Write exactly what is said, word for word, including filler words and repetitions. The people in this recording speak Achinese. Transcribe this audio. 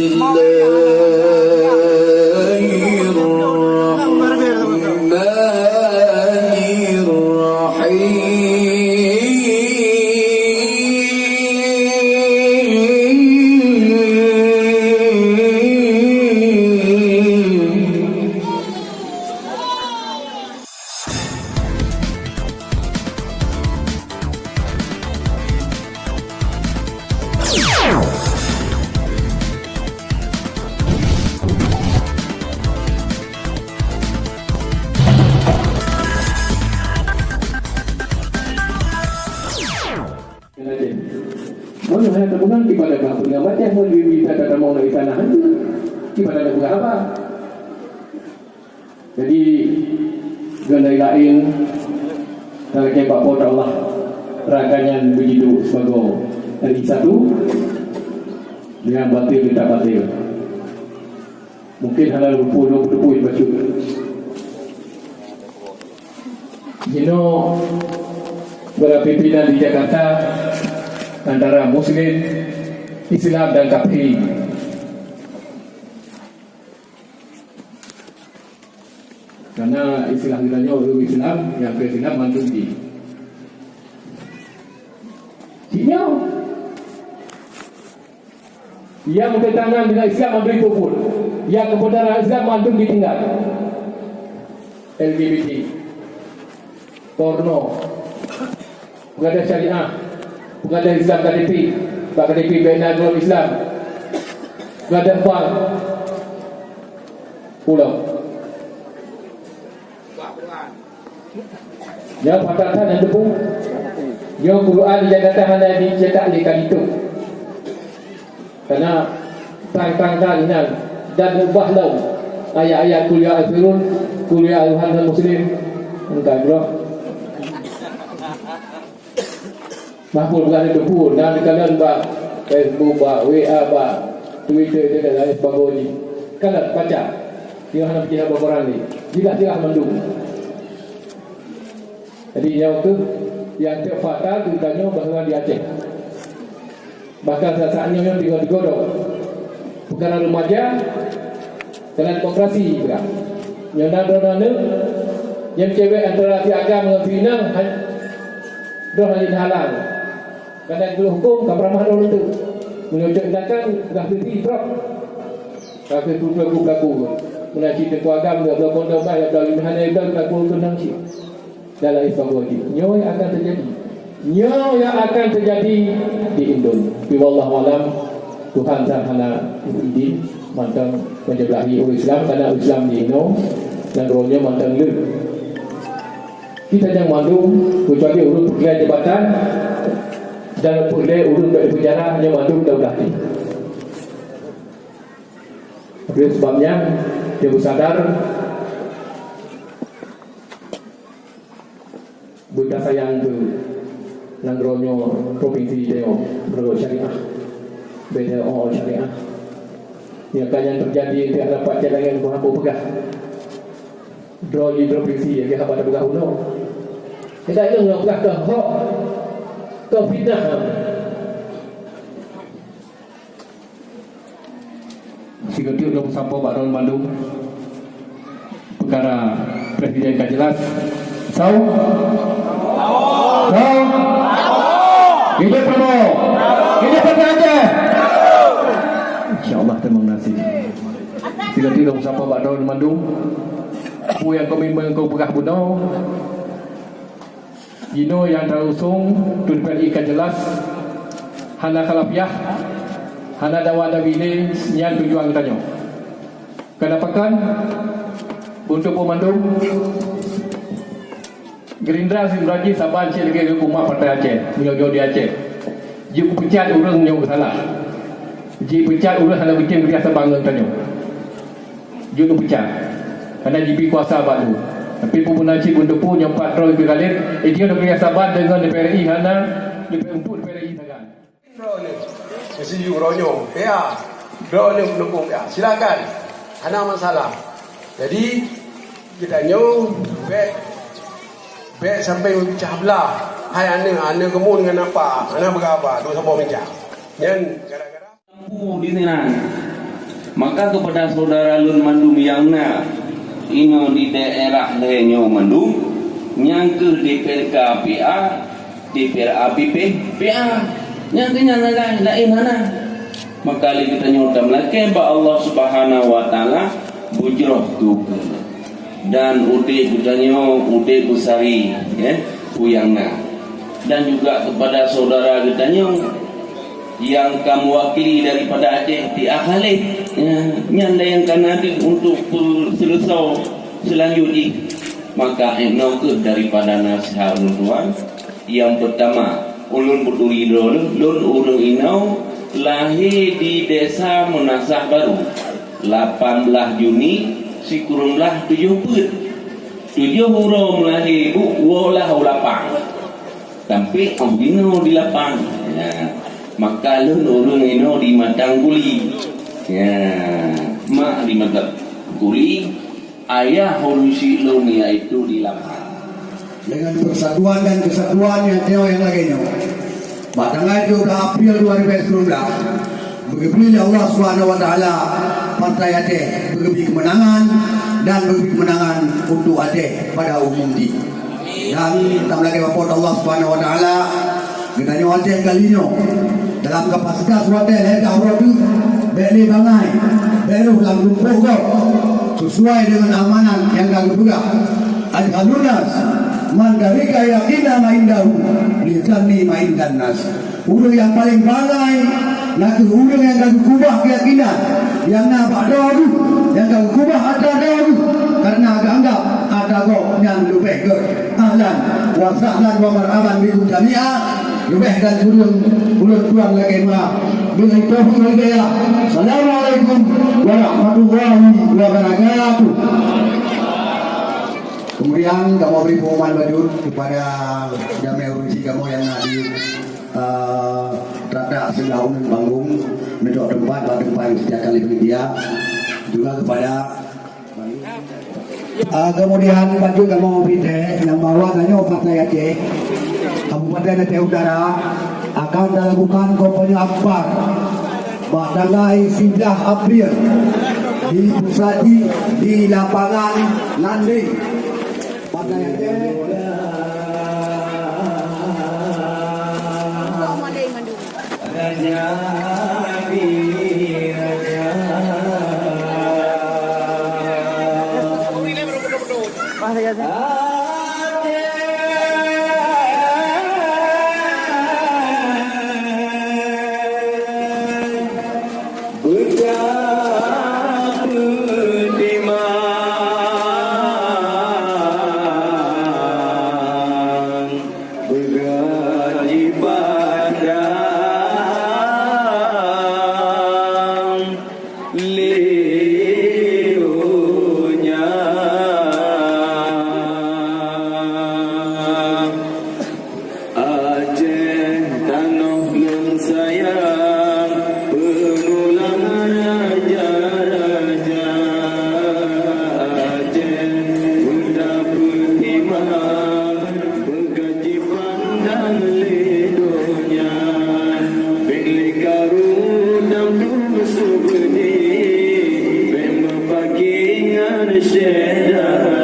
الله الرحمن الرحيم. Meunyoe hana teupeugah, kiban tapeugah peue nyang bateh, meunyoe bita tatamong na istana hantu, kiban tapeugah haba. Jadi, geuh laén-laén, talakée bak Po teu Allah, rakan nyan beujiduek sibagoe ri satu, nyang bateu geutap bateu. Mungkin hana luput lôn peuteupue bacut. Jinoe para pimpinan di Jakarta antara Muslim, Islam dan kafé. Karena istilah geutanyoe ureuëng Islam, nyang keu Islam mandum di. Jinoe. Nyang bertentangan dengan Islam mandum dipuput. Nyang keubenaran Islam mandum ditinggai. L G B T, porno, peugah syariah, peugah Islam K T P, bak K T P bina agama Islam, peugah bar, pulang. Nyoe peurasaan nyang teupeue. Nyoe Quran nyang gata hana dicetak lé kali tu. Karena tang-tang-tang inan dan ubah lom ayat-ayat Qul ya kafirun, Qul ya ayyuhal muslim. Entah bro. Mahfud bukan itu pun, na dikalon bak Facebook, bak W A, bak Twitter, dan lain sebagainya. Kalon, baca. Dia hana percaya bak orang ni. Jelas-jelas mandum. Jadi, nyoe tu yang terfatal geutanyoe bahwa di Aceh. Bahkan saat-saat nyoe, nyoe tiga-tiga dok. Perkara remaja, karena demokrasi juga. Nyoe na droe aneuk, nyang cewek antara si agam ngon si inong, ha-, droe hana halang. Karena geuleuh huköm, ka peuramah droe leutu. Meunyoe cok tindakan, dah teuti trok. Ka keu pelaku-pelaku. Meunyoe cit teungku agam, dia bloe kondom, bah, dia bloe lima hana, dia bloe pelaku kondom cit. Dan lain sebagainya. Nyoe akan terjadi. Nyoe yang akan terjadi di Indon. Tapi wallahu alam, Tuhan sang hana izin mantong menjebelahi ureuëng Islam, karena ureuëng Islam di Indon dan rohnya mantong le. Kita jangan mandum, kecuali ureuëng peureulée jabatan dan peureulée ureuëng bak penjara, nyoe mandum dah udah. Oleh sebab nyan, dia bersadar Beuta sayang keu nanggroe nyoe, provinsi tanyoe, meunurot syariah. Beda oh syariah. Nyang ka nyang teujadi di hadapan cadangan buhan peugah. Droe di provinsi nyang haba tapeugah unoe. Kita ingat nyoe peugah keu hok, keu fitnah. Sigoe teuk lôn sampoe bak droe mandum. Peukara presiden ka jelas. Soe? Soe? Hidup Prabowo! Hidup Partai Aceh! Insya Allah, terima kasih. Sigoe teuk lôn sampoe bak droe mandum. Peue nyang komitmen keu peugah bunoe. Jinoe nyang tausung, tuntut ka jelas, hana khalafiah, hana dawa dawi lé, nyan tujuan geutanyoe. Keunapa kan? Untuk peumandum, Gerindra sibeurajih saban cit lagée geuh umat Partai Aceh, meunyoe di Aceh. Jipeucat ureuëng nyang salah. Jipeucat ureuëng hana beutôi geuriah saban ngon tanyoe. Jeuet neupeucat. Hana jibi kuasa bak lôn. Tapi peue meunan cit beuneupeu nyang pat droe geugalét, eh, jeuet neupeucat saban deungon D P R I hana, D P R untuk D P R I sagan. Droeneuh, meuseujid uroe nyoe, ya. Droeneuh pendukung, ya. Silakan. Hana masalah. Jadi, geutanyoe bék, bék sampai meupecah beulah. Hai aneuk, aneuk kamoe ngon apa? Hana peugah apa, dua saboh meucah. Nyan gara-gara Lampu di sinan. Maka keupada syedara lôn mandum nyang na inoe di daerah lhée nyoe mandum, nyang keuh di P R K P A, di P R A P P, P A, nyang keuh nyan laén, laén hana. Maka lé geutanyoe tameulakée bak Allah Subhanahu wa Taala beujroh keu keu dan udeb geutanyoe udeb beusari, ya, peue nyang na. Dan juga keupada syedara geutanyoe nyang ka meuwakili daripada Aceh, Tia Khalid, ya, nyan lah nyang ka na deuh untuk peuseuleusoe seulanjut jih. Maka inoe keuh daripada naseuhat ulôn tuan, nyang peurtama, ulôn peuturi droe lôn, lôn ureuëng inoe lahé di Desa Meunasah Baru, lapan blaih Juni sikureueng blaih tujoh peuet. Tujoh uroe meulahé bu woe lah u lapang. Sampai óh jinoe di lapang. Ya. Maka lôn ureuëng inoe di Matang Kuli. Ya. Mak di Matang Kuli, ayah ureuëng syik lôn yaitu di lapang. Dengan persatuan dan kesatuan nyang nyoe nyang lagée nyoe. Bak tanggai dua belas April dua ribu sembilan belas, beugeubri lé Allah Subhanahu wa Taala Partai Aceh beugeubri keumeunangan dan beugeubri keumeunangan untuk Aceh pada umum jih. Dan tameulakée bak Allah Subhanahu wa Taala, geutanyoe Aceh kali nyoe dalam kapasitas watée lhée taun rot deuh, bék lé bangai, bék rôh lam lumpôh gob, sesuai dengan amanat nyang ka geupeugah. Aj'alun nas man tarika yaqina ma indahu lizanni ma indan nas. Ureuëng nyang paleng bangai na kheueh ureuëng nyang ka geukeubah keuyakinan nyang na bak droe geuh, nyang ka geukeubah atra droe geuh, kareuna geuanggab atra gob nyan leubeh gét. Ahlan wa sahlan wa marhaban bikum jami'a. Leubeh dan kureueng ulôn tuan lakée meu'ah. Billahi taufiq wal hidayah. Assalamualaikum warahmatullahi wabarakatuh. Kemudian, kamoe bri pengumuman bacut kepada jamé ureuëng syiek kamoe nyang na di, eh, teuletak siblah uneuen panggong, neucok teumpat bak teumpat nyang seutia kali panitia. Juga kepada, eh, kemudian bacut kamoe bri tée nyang bahwa tanyoe Partai Aceh, Kabupaten Aceh Utara, akan talakukan kampanye akbar bak tanggai siblah April di pusat jih di lapangan Landeng. Partai Aceh. Beutapeutimang, beugaji pandang lé donya. Aceh tanoh lôn sayang, peumulang raja-raja. Aceh beutapeutimang, beugaji pandang lé donya. Bék lé karu dan peusubeuni, bék meupakinan syedara.